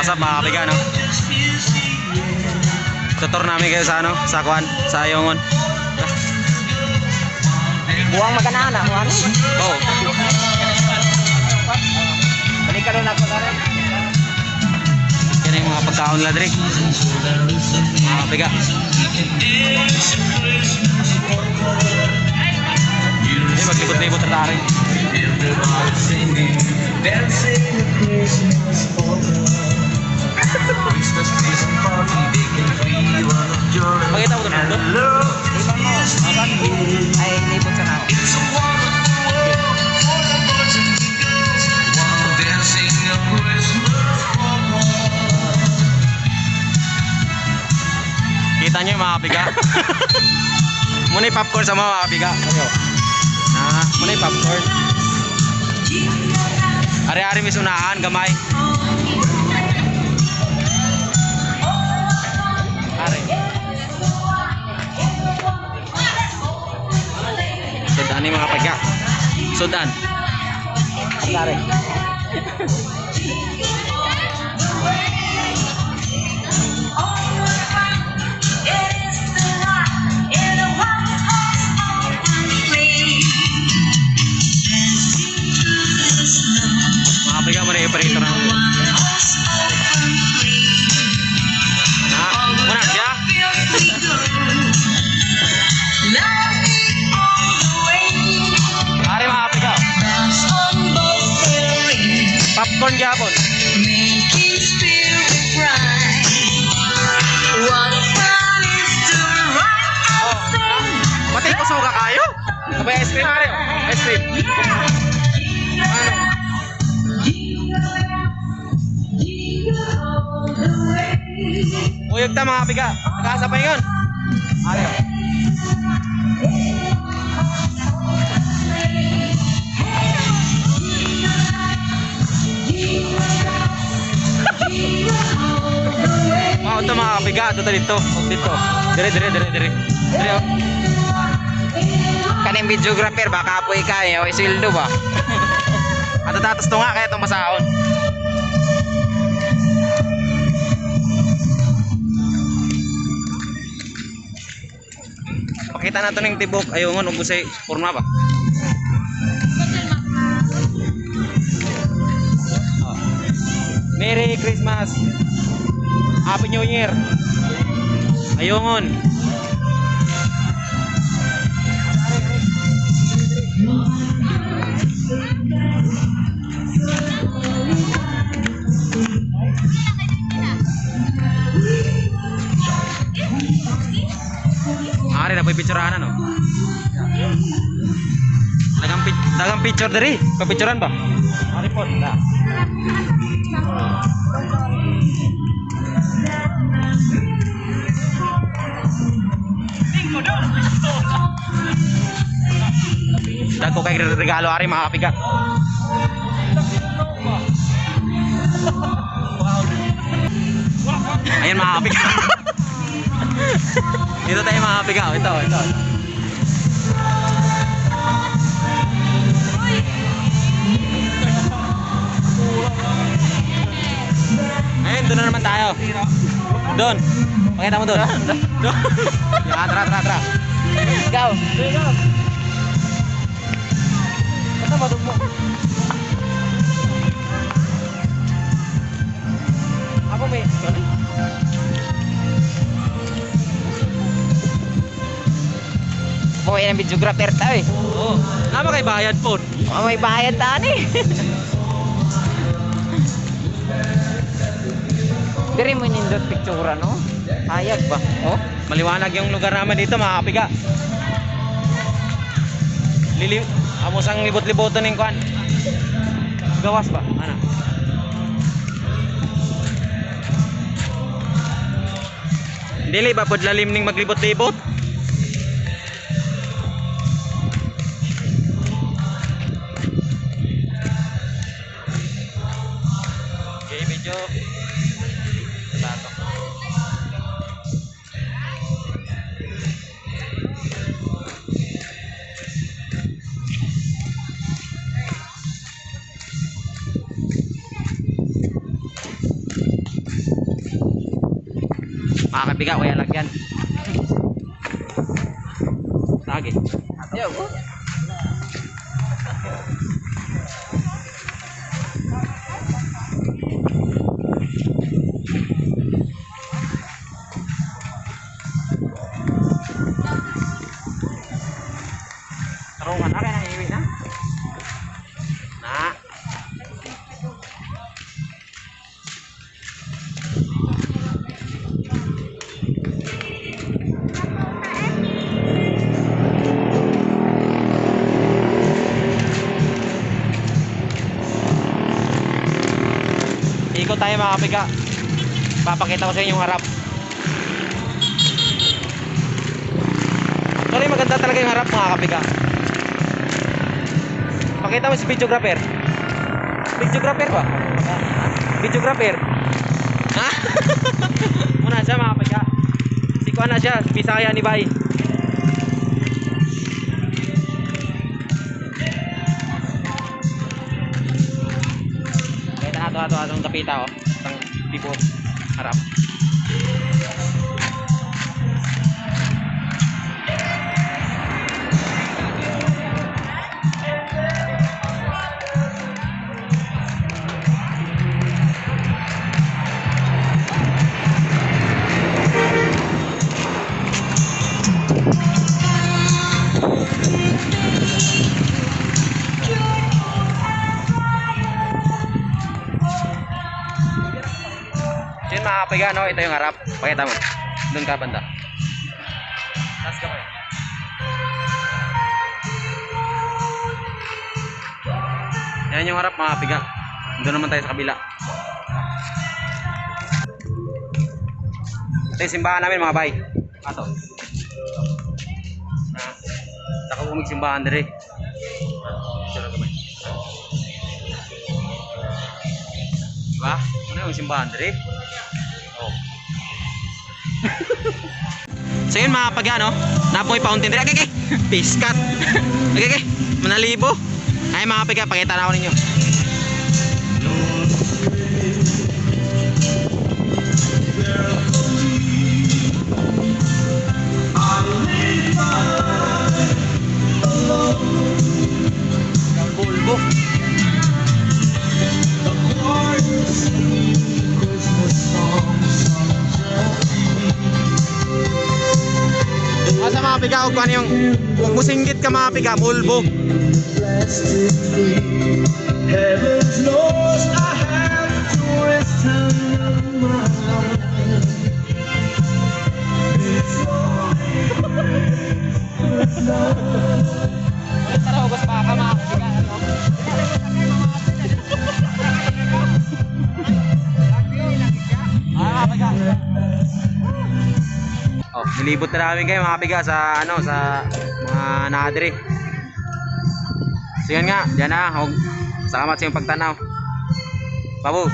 What's up, mga kapiga, no? Tutor namin kayo sa ano, sa kuan, sa Ayongon. Buwang maganahan ah, ano? Oh. Balik ka rin ako na rin. Yan yung mga pagkaon nila diri. Mga kapiga. Eh, maglibot-libot na tayo. Pakita mo doon. Ay, libot sa nako. Kita nyo yung mga kapiga. Muna yung popcorn sa mga kapiga. Ayo. Ah, muna yung popcorn. Ari-ari may sunahan, gamay. Ari. Sudan yung mga kapiga. Sudan. Pare. Mga kapiga, muna yung operator na. Ah, muna siya. Ari, mga kapiga. Popcorn gyapon. Making spirit bright. What fun is to ride Oh, pati kusuga kayo. Abay, ice cream ari. Oh. Ice cream. Ano? Uyog ta, mga kapiga. Nagkasa pa yun. Ari. Oh. Mga ito, mga kapiga. Ito dito. Huwag dito. Dire, dire, dire, dire. Dire, oh. Kaning videographer baka apoy ka eh, o isweldo ba? At tatas to nga kaya itong masaon. Pakita na to ng tibok. Ayun nga, ug forma ba? Oh. Merry Christmas. Happy New Year. Ayungon. Ari na picturean no. Dagang picture diri. Papicturean ba? Ari po. Na. Dagko kay regalo ari, mga kapiga. Ayan, mga kapiga. Dito tayo, mga kapiga. Oh, ito, ito. Ayun, doon na naman tayo. Doon. Pakita mo doon. Doon. Yan, tara, tara, tara. Go. Basta mo. Ako may. Buhay ng videographer tayo eh. Oo. Nama kay bayad po. Oh, may bayad ta ni. Diri mo nindot picture no? Hayag ba? Oh, maliwanag yung lugar naman dito, mga kapiga. Lili amos ang libot-liboton ng kuan. Gawas ba? Ano? Dili ba pod lalim ning maglibot-libot? Okay, medyo Tato. Mga kapiga, wala lagyan. Lagi. Yo. Oh. Tarungan na kaya nang iwi na. Na. Ikot tayo, mga kapiga. Papakita ko sa inyo yung harap. Sorry, maganda talaga yung harap, mga kapiga. Pakita mo si videographer. Videographer ba? Videographer. Ha? Muna siya, mga kapiga. Si Kuan na siya, Bisaya ni Bay. Kita na ito, atong kapita oh. Itong tipo harap. So yun, mga kapiga, no? Ito yung harap. Pakita mo. Doon ka banda. Taas ka pa eh. Yan yung harap, mga kapiga. Doon naman tayo sa kabila. Ito yung simbahan namin, mga bay. Ato. Na. Saka bumig simbahan dire. Sure ka ba? Diba? Ano yung simbahan dire? Oh. So yun, mga pag ano, napoy fountain dire. Okay, okay. Piskat. Okay. Manalibo. Ay, mga piga, pakita na ako ninyo. Bulbo. Asa, mga piga, og kuan yung kung musinggit ka, mga piga, mulbo. Heavens knows I have to rest my mind. Tara, hugas pa ka, mga piga, ano? Ah, mga piga. Oh, nilibot na namin kayo, mga piga, sa ano, sa mga naadre. So yun nga, diyan na. Salamat sa iyong pagtanaw. Babu.